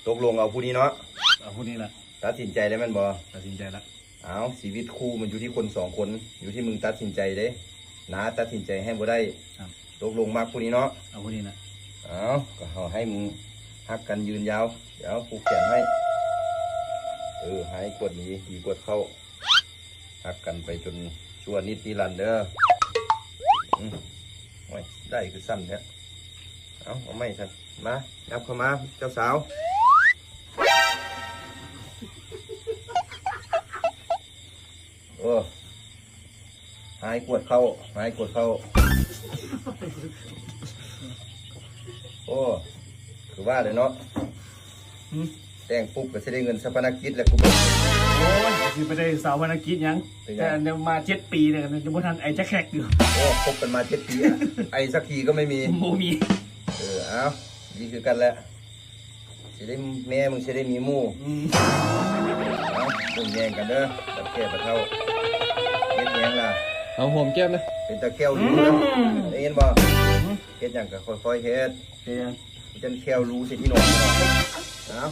ຕົກລົງເອົາຜູ້ນີ້ເນາະ. ເອົາຜູ້ນີ້ລະ. ຕັດສິນໃຈແລ້ວແມ່ນບໍ່? ຕັດສິນໃຈລະ. ເອົາ ຊີວິດຄູ່ມັນຢູ່ທີ່ຄົນສອງຄົນ ຢູ່ທີ່ມຶງຕັດສິນໃຈເດ້. ນ້າຕັດສິນໃຈໃຫ້ບໍ່ໄດ້ ຕົກລົງມັກຜູ້ນີ້ເນາະ. ເອົາຜູ້ນີ້ລະ. ເອົາ ກໍເຮົາໃຫ້ມຶງຮັກກັນຍືນຍາວ ດຽວຜູກແຂນໃຫ້. ເອີ ຮ້າຍກວດດີ ດີກວດເຂົ້າ. ຮັກກັນໄປຈົນຊົ່ວນິດນິລັນເດີ. ອືມ ໂອ້ຍ ໄດ້ຄືສັ້ນແທ້. ເອົາ ເອົາໃໝ່ຊັ້ນ. ມາ ຍັບເຂົ້າມາເຈົ້າສາວ. ໂອ້ ຮ້າຍກວດເຂົ້າ ຮ້າຍກວດເຂົ້າ. ໂອ້ ຄືວ່າແຫຼະເນາະ. ຫືມ? ແຕ່ງປຸບກໍຊິໄດ້ເງິນຊາປະນະກິດແຫຼະກູ. ໂອ້ຍ ຊິໄປໄດ້ຊາປະນະກິດຫຍັງ? ເປັນຫຍັງ? ແຕ່ອັນນີ້ມາເຈັດປີແລ້ວ ຍັງບໍ່ທັນໄອຈັກແຄກຢູ່. ໂອ້ ຄົບກັນມາເຈັດປີ ອະ ໄອສັກທີກໍໄມ່ມີ. ບໍ່ມີ. ເອີ ເອົາ ດີຄືກັນແຫຼະ. ຊິໄດ້ ແມ່ມຶງຊິໄດ້ມີໝູ່. ອືມ ເອົາ ເບິ່ງແຍງກັນເດີ ບັດແກ່ບັດເຖົ້າ. ເຮັດຫຍັງລະ? ເອົາ ຫອມແກ້ມເດີ. ເປັນຕາແກ້ວຫຼູເດີ. ອືມ ໄດ້ຍິນບໍ່? ຫືມ? ເຮັດຫຍັງກໍຄ່ອຍໆເຮັດ. ເປັນຫຍັງ? ຈັ່ນແຂ້ວຫຼູໃສ່ທີ່ນອນ. ເອົາ.